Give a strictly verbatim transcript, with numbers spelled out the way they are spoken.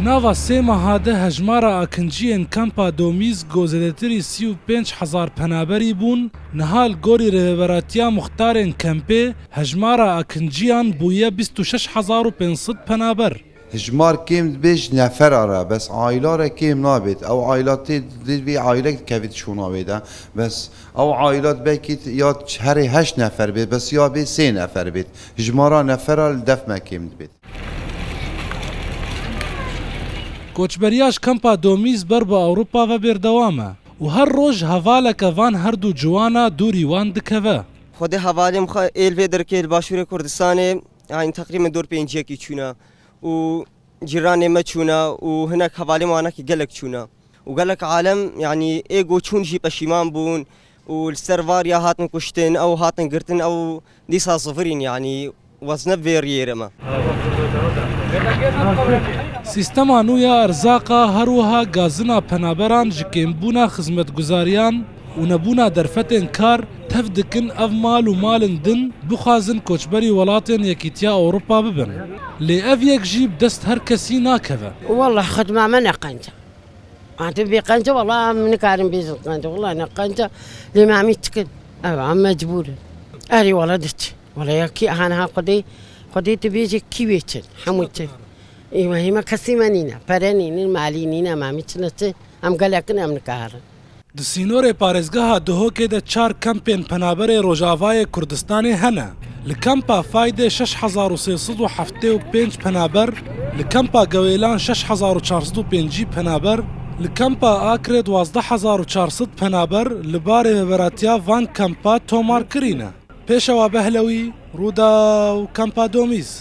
Nava sê meha de hejmara akinciyên kampa Domîz ku zêdetirî sî û pênc hezar penaberî bûn, niha li gorî rêveberatiya muxtarên kempê hejmara akinciyan bûye bîst û şeş hezar û pênc sed penaber. Hijmar kêm dibe ji nefera re, bes aîla re kêm nabêt. Ew aîla tê, divê aîlek dikevît şûna wê de. Bes ew aîla belkî ya herê heşt nefer bêt, bes ya bê sê nefer bêt. Hijmara nefera li def me kêm dibêt. Koçberiya ji kampa Domîz ber bi Ewropa ve berdewam e û her roj hevaleke van her du ciwana dûrî wan dikeve. Xwedê hevalên xwe ê li vê derkê li Başûrê Kurdistanê, yanî teqrîben dor pênciyekî çûne û cîranê me çûne û hinek hevalên wan ki gelek çûne û gelek alem, yanî ê ku çûn jî peşîman bûn û li ser variya hatin kuştin, ew hatin girtin, ew dîsa zivirîn, yanî wezne vê riyê re me. Sîstema nû ya erzaqa, her wiha gazina penaberan ji kêmbûna xizmetguzariyan û nebûna derfetên kar tev dikin ev mal û malên din bixwazin koçberî welatên Yekîtiya Ewropa bibin. Lê ev yek jî bi dest her kesî nakeve. Wallah xidma me ne qenc e. Hatî bê qenc e, wallah em nikarin bêjin qenc e. Wallah ne qenc e. Lê me hemî çikin. Ev em mecbûr in. Erê wallah diçin. Wallah ya kî haniha Xwedê, Xwedê dibêje kî wê çin. Hemû çin. Ê wehî me kesî me nîne. Pere nînin, malî nîne, em hemî çine çi. Em gelek in, em nikarin. Di sînorê parêzgeha Duhokê de çar kempên penaberê Rojavayê Kurdistanê hene. Li kampa Faydê şeş hezar û sê sed û heftê û pênc penaber, li kampa Gewêlan şeş hezar û çar sed û pêncî penaber, li kampa Akrê duwazdeh hezar û çar sed penaber li ba rêveberatiya van kampa tomar kirîne. Pêşewa Behlewî, Rûdaw, Kampa Domîz.